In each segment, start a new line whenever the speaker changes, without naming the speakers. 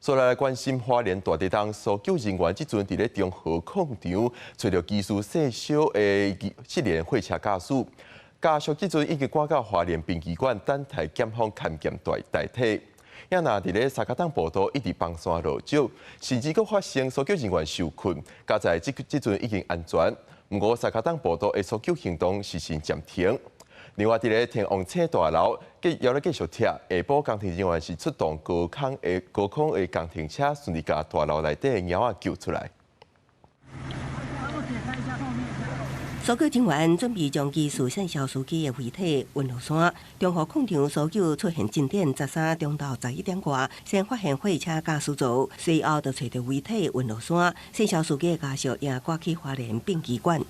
煞來關心花蓮大地東搜救人員，這陣佇咧中和礦場揣著機師姓蕭的失聯貨車駕駛，家屬這陣已經趕到花蓮殯儀館等待檢方勘驗遺體。也若佇咧三跤洞步道一直崩山落石，甚至閣發生搜救人員受困，佳哉這陣已經安全。毋過三跤洞步道的搜救行動是先暫停。另外，佇咧天王星大樓，繼猶咧繼續拆，下晡工程人員是出動高空的工程車，順利共大樓內底的貓仔救出來。
搜救人員準備將機師姓蕭司機的遺體運落山。中和礦場搜救出現進展，13中晝11點外，先發現貨車駕駛座，隨後就揣著遺體運落山。姓蕭司機的家屬也趕去花蓮殯儀館。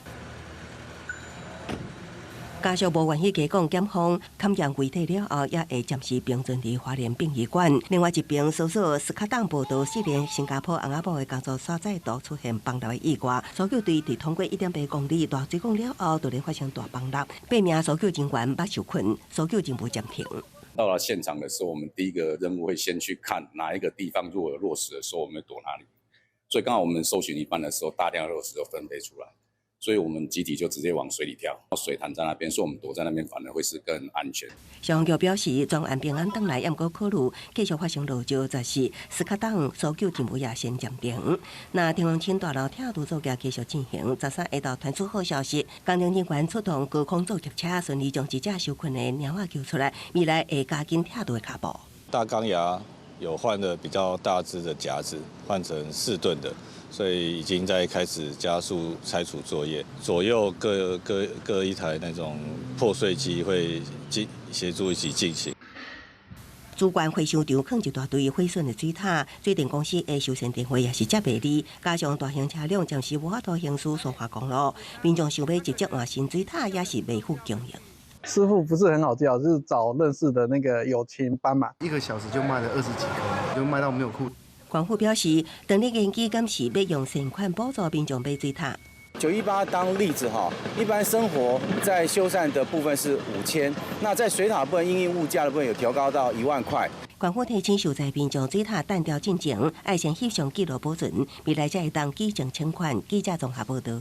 家屬無願意加講，檢方勘驗遺體了後，也會暫時冰存佇花蓮殯儀館。另外一邊，搜索斯卡當步道失聯新加坡翁仔某的工作煞再度出現崩塌的意外，搜救隊佇通過1.8公里大水管了後，突然發生大崩塌，八名搜救人員捌受困，搜救任務暫停。
到了現場的時候，我們第一個任務會先去看哪一個地方如果有落石的時候，我們會躲哪裡。所以剛好我們搜尋一半的時候，大量的落石就分飛出來。所以我們集體就直接往水裡跳，水潭在那邊，所以我們躲在那邊反而會是更安全。
消防局表示，全案平安轉來，毋過考慮繼續發生落石，就是斯卡當搜救任務也先暫停。那天王星大樓拆除作業繼續進行，13下晝傳出好消息，工程人員出動高空作業車，順利將一隻受困的貓仔救出來，未來會加緊拆除的腳步。
大鋼牙有換了比較大隻的夾子，換成4噸的。所以已經在開始加速拆除作業，左右各一台那種破碎機會進協助一起進行。
主管回收場囥一大堆毀損的水塔，水電公司的修繕電話也是接袂離，加上大型車輛暫時無法度行駛蘇花公路，民眾想欲直接換新水塔也是袂敷供應。
師傅不是很好叫，就是找認識的那個友情幫忙，
一個小時就賣了20幾顆，就賣到沒有庫。
官府表示，當日研究敢是欲用善款補助民眾買水塔。
918當例子哈，一般生活在修繕的部分是5000，那在水塔部分因應物價的部分有調高到1萬塊。
官府提醒受災民眾水塔單調進前，愛先翕相記錄保存，未來才會當舉證請款。記者綜合報導。